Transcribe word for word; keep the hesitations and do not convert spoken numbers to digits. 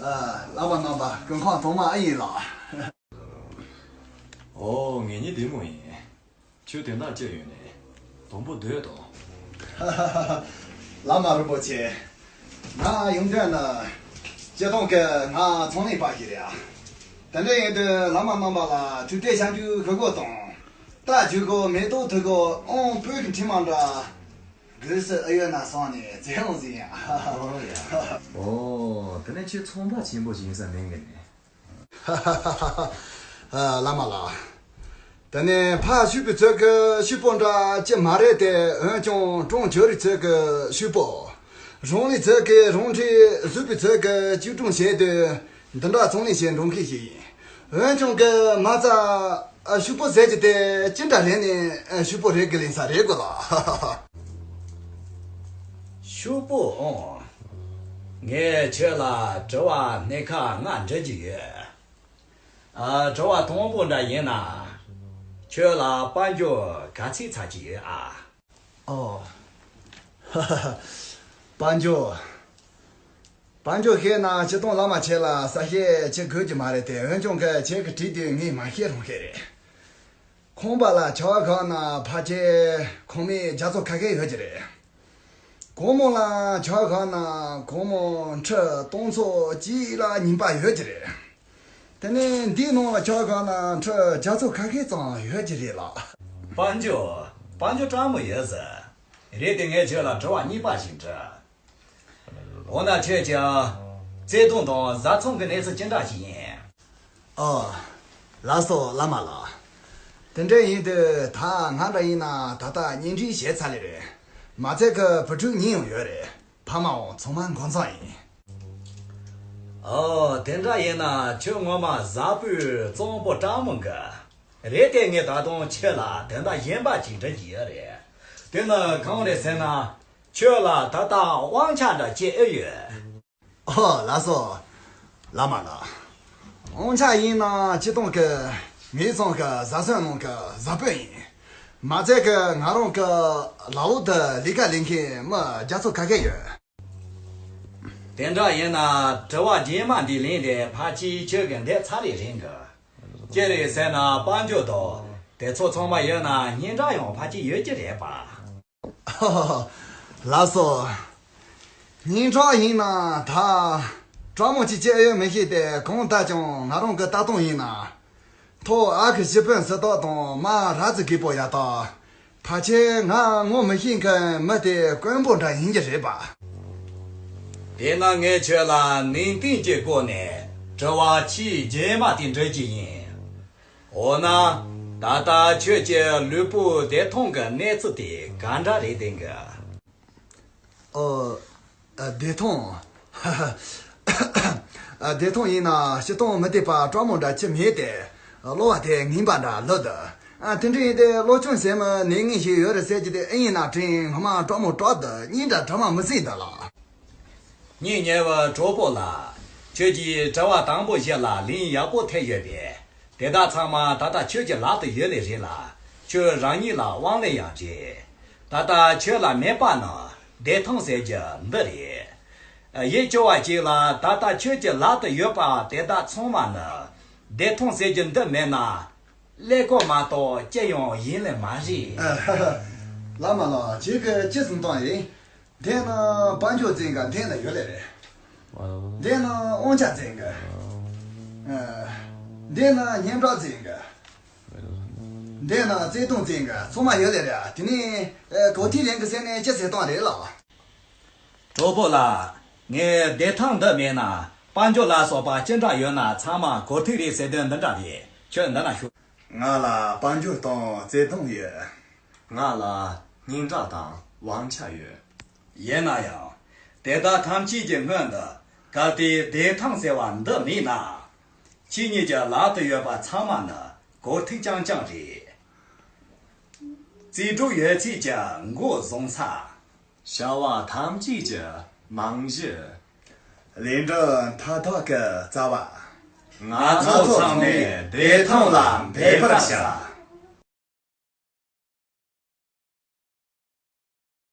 ཨ། བླ་མ་རྣམ་པ་སྐུ་ཁམས་ཐོག་མ་ཨེ་ཡིན་ལགས། ཨོ། ངེད་གཉིས་བདེ་མོ་ཡིན། ཁྱོད་དོན་དག་ཅི་ཡོད་ནས། དང་པོ་སྡོད་དང་། བླ་མ་རིན་པོ་ཆེ། ང་ཡོང་དོན་ནི། སྤྱིར་བཏང་གི་ང་ཚོང་ལས་པ་ཞིག་རེད་ཨ། དེ་འདྲ་ཡིན་དུས་བླ་མ་རྣམ་པ་ལ་ཐུགས་གཏད་བཞག་རྒྱུ་ཁག་པོ་དང་། ལྟ་རྒྱུ་གོ་མེ་ཏོག་ཐུག་གོ་ཨང་སྤོས་ཀྱི་འཕྲིན་མ་འདྲ། དགོས་སུ་ཨེ་ཡོད་ན་བསམ་ནས་བཙལ་ཡོང་ཟིན་ཡ། ཨོ་ཡ། ཨོ། དེ་ནས་ཁྱེད་ཚོང་པ་ཆེན་པོ་ཞིག་ཡིན་ས་མིན་གི་ནས། ཨ། བླ་མ་ལགས། དེ་ནས་ཕ་ཤུ་པི་ཚོད་ཀྱི་ཤུ་པོ་འདྲ་ཅི་མ་རེད་དེ། འོན་ཀྱང་ཀྲང་ཇོ་རི་ཚོད་ཀྱི་ཤུ་པོ། རང་ལི་ཚོད་ཀྱི་རང་འཁྲིས་བཟོས་པའི་ཚོད་ཀྱི་ཅིའུ་ཀྲུང་བྱས་དུས། འདི་འདྲ་ཚོང་ལས་བྱེད་འགྲོ་མཁན་ཞིག་ཡིན། འོན་ཀྱང་གི་མ་རྩ་ཨ། ཤུ་པོ་ཟེར་གྱི་དེ་ཅི་འདྲ་རེད་ནས། ཨ། ཤུ་པོ་རེད་གི་ལེན་ས་རེད་གོ་ལགས། ཤུ་པོ་ཨང་། ངས་ཁྱོད་ལ་དྲི་བ་སྣ་ཁ་ལྔ་འདྲི་རྒྱུ་ཡོད། ཨ། དྲི་བ་དང་པོ་འདྲ་ཡིན་ན། ཁྱོད་ལ་དཔལ་འབྱོར་ག་ཚད་ཚར་གྱི་ཡོད་ཨ། ཨོ། དཔལ་འབྱོར། དཔལ་འབྱོར་བཤད་ན་སྤྱིར་བཏང་བླ་མ་ཁྱེད་ལ་གསལ་བཤད་བྱེད་དགོས་ཀྱི་མ་རེད་དེ། འོན་ཀྱང་གི་ཁྱེད་ཀྱིས་དྲིས་དུས་ངས་མ་བཤད་རུང་བཤད་རེད། ཁང་པ་ལ་ཆ་བཞག་ན་ཕལ་ཆེར་ཁང་མིག་རྒྱ་མཚོ་ཁ་ཤས་ཡོད་ཀྱི་རེད། སྒོར་མོ་ལ་ཆ་བཞག་ན་སྒོར་མོ་ཁྲི་སྟོང་ཚོ་གཅིག་ལ་ཉིས་པ་ཡོད་ཀྱི་རེད། དེ་ནས་འདིའི་ནང་ལ་ཆ་བཞག་ན་ཁྲི་རྒྱ་མཚོ་ཁ་ཤས་ཙམ་ཡོད་ཀྱི་རེད་ལགས། དཔལ་འབྱོར། དཔལ་འབྱོར་སྤྲང་མོ་ཡོད་ཟེར། རེད་དེ། ངས་ཁྱོད་ལ་དྲི་བ་གཉིས་པ་ཞིག་འདྲི། འོ་ན་ཁྱོད་ཀྱི་བརྩེ་དུང་དང་བཟའ་ཚང་གི་གནས་ཚུལ་ཅི་འདྲ་ཞིག་ཡིན། ཨོ། ལགས་སོ་བླ་མ་ལགས། དེ་འདྲ་ཡིན་དུས་ད་ང་འདྲ་ཡིན་ན་ད་ལྟ་གཉེན་སྒྲིག་བྱས་ཚར་ལེ་རེད། མ་ཚད་ཀྱི་བུ་ཕྲུག་གཉིས་ཡང་ཡོད་རེད། ཕ་མའང་ཚང་མ་འགོ་འཛིན་ཡིན། ཨོ། དེ་འདྲ་ཡིན་ན་ཁྱོད་ངོ་མ་བཟའ་ཕོར་གཙང་པོ་སྤྲང་མོ་གི། རེད་དེ། ངས་ད་དུང་ཁྱོད་ལ་དོན་དག་གཞན་པ་ཅིག་འདྲི་རྒྱུ་ཡོད་རེད། དེ་ནི་གང་རེད་ཟེར་ན། ཁྱོད་ལ་ད་ལྟ་དབང་ཆ་འདྲ་ཅི་ཨེ་ཡོད། ཨོ། ལགས་སོ་བླ་མ་ལགས། དབང་ཆ་ཡིན་ན་སྤྱིར་བཏང་གི་ངེད་ཚང་གི་བཟའ་ཚང་ནང་གི་བཟའ་ཕོར་ཡིན། མ་ཚད་གི་ང་རང་གི་ལག་འོག་ཏུ་ལས་ཀ་ལས་མཁན་མི་རྒྱ་མཚོ་ཁ་ཤས་ཡོད། དེ་འདྲ་ཡིན་ན་དྲི་བ་རྗེས་མ་འདི་ལན་དེ་ཕལ་ཆེར་ཁྱོད་ཀྱིས་འདེབས་ཚར་རེ་རེད་གི། ཅི་རེད་ཟེར་ན་དཔལ་འབྱོར་དང་དེ་ཚོ་ཚང་མ་ཡོད་ན་སྙན་གྲགས་ཡང་ཕལ་ཆེར་ཡོད་ཀྱི་རེད་པ། ལགས་སོ། སྙན་གྲགས་ཡིན་ན་ད་སྤྲང་མོ་གཅིག་ཅི་ཡོད་མི་ཤེས་ཏེ། གང་ལྟར་ཀྱང་ང་རང་གི་ལྟ་སྟངས་ཡིན་ན། ཐོག་ཨ་ཁུ་སྤྱི་དཔོན་སུ་དག་དང་མ་ར་ཙི་རྒད་པོ་ཡ་ད། ཕལ་ཆེར་ང་ངོ་མི་ཤེས་མཁན་མི་དེ་དཀོན་པོ་འདྲ་ཡིན་གྱི་རེད་པ། དེས་ན་ངས་ཁྱོད་ལ་ནན་ཏན་གྱི་སྒོ་ནས་དྲི་བ་ཕྱིའི་རྗེས་མ་དེ་འདྲི་རྒྱུ་ཡིན། འོ་ན། ད་ལྟ་ཁྱོད་ཀྱི་ལུས་པོའི་བདེ་ཐང་གི་གནས་ཚུལ་དེ་ག་འདྲ་རེད་དེ་གི། ཨོ། ཨ། བདེ་ཐང་། ཨ། བདེ་ཐང་ཡིན་ན་སྤྱིར་བཏང་མི་བདེ་བ་སྤྲང་མོ་འདྲ་ཅི་མེད་དེ། གློ་བ་དེ་ངན་པ་འདྲ་ལོས་འདུག་ཨ། དེ་འདྲ་ཡིན་དེ་གློ་ཆུང་ཟེར་མི་ནད་ངན་ཞིག་ཡོད་རེད་ཟེར་གྱི་དེ་ཨེ་ཡིན་ན་དྲན། ངོ་མ་སྤྲང་མོ་སྐྲག་འདུག་སྙིང་འདྲ་དྲི་མ་མི་སྲིད་འདུག་ལགས། སྙིང་ཉེ་བའི་གྲོགས་པོ་ལགས། ཁྱོད་ཀྱིས་དྲི་བ་དང་པོ་བཞི་ལ་ལན་ཡག་པོ་ཐེབས་ཡོད་པས། དེ་དག་ཚང་མ་ད་ལྟ་ཁྱོད་ཀྱི་ལག་ཏུ་ཡོད་ལེ་རེད་ལ། ཁྱོད་རང་ཉིད་ལ་དབང་ལེ་ཡང་རེད། ད་ལྟ་ཁྱོད་ལ་མེད་པ་ནི་བདེ་ཐང་ཟེར་རྒྱུ་འདི་རེད། ཡིད་སྐྱོ་བ་ཅིག་ལ་ད་ལྟ་ཁྱོད་ཀྱི་ལག་ཏུ་ཡོད་པ་དེ་དག་ཚང་མ་ནི་བདེ་ཐང་ཟེར་རྒྱུ་འདི་མེད་ན། ཀླད་ཀོར་མ་གཏོགས་ཅི་ཡང་ཡིན་ལེ་མ་རེད། ཨ། བླ་མ་ལགས། ཁྱེད་ཀྱིས་ཅི་གསུངས་སྟངས་ཡིན། འདི་ནི་དཔལ་འབྱོར་ཅན་གྱི་འདི་ལ་ཡོད་ལེ་རེད། འདི་ནི་དབང་ཆ་ཅན་གྱི། ཨ། འདི་ནི་སྙན་གྲགས་ཅན་གྱི། འདི་ནི་བརྩེ་དུང་ཅན་གྱི་ཚང་མ་ཡོད་ལེ་རེད། དེ་ནས། ཨ། གོ་ཐོས་ལེན་གི་ཟེར་ནས་ཅི་ཟེར་སྟངས་རེད་ལགས། གྲོགས་པོ་ལགས། ངས་བདེ་ཐང་འདི་མེད་ན་དཔལ་འབྱོར་ལ་སོགས་པ་ཅི་འདྲ་ཡོད་ན་ཚང་མ་གོ་ཐོས་རེད་ཟེར་དོན་འདི་འདྲ་རེད། ཁྱོད་འདི་ན་ཞུགས། ང་ལ་དཔལ་འབྱོར་དང་བརྩེ་དུང་ཡོད། ང་ལ་སྙན་གྲགས་དང་དབང་ཆ་ཡོད། ཡིན་ན་ཡང་། དེ་དག་ཐམས་ཅད་ཀྱི་སྔོན་དུ་གལ་ཏེ་བདེ་ཐང་ཟེར་བ་འདི་མེད་ན། ཁྱེད་ཉིད་ཀྱི་ལག་ཏུ་ཡོད་པ་ཚང་མ་ནི་གོ་ཐོས་རྐྱང་རྐྱང་རེད། རྩིས་འགྲོ་ཡོད་ཚད་ཀྱི་མགོ་བཟུང་ས། བྱ་བ་ཐམས་ཅད་ཀྱི་རྨང་གཞི། ལས་འགྲུབ་མཐའ་དག་གི་རྩ་བ། ང་ཚོ་ཚང་མས་བདེ་ཐང་ལ་འབད་པར་བྱ།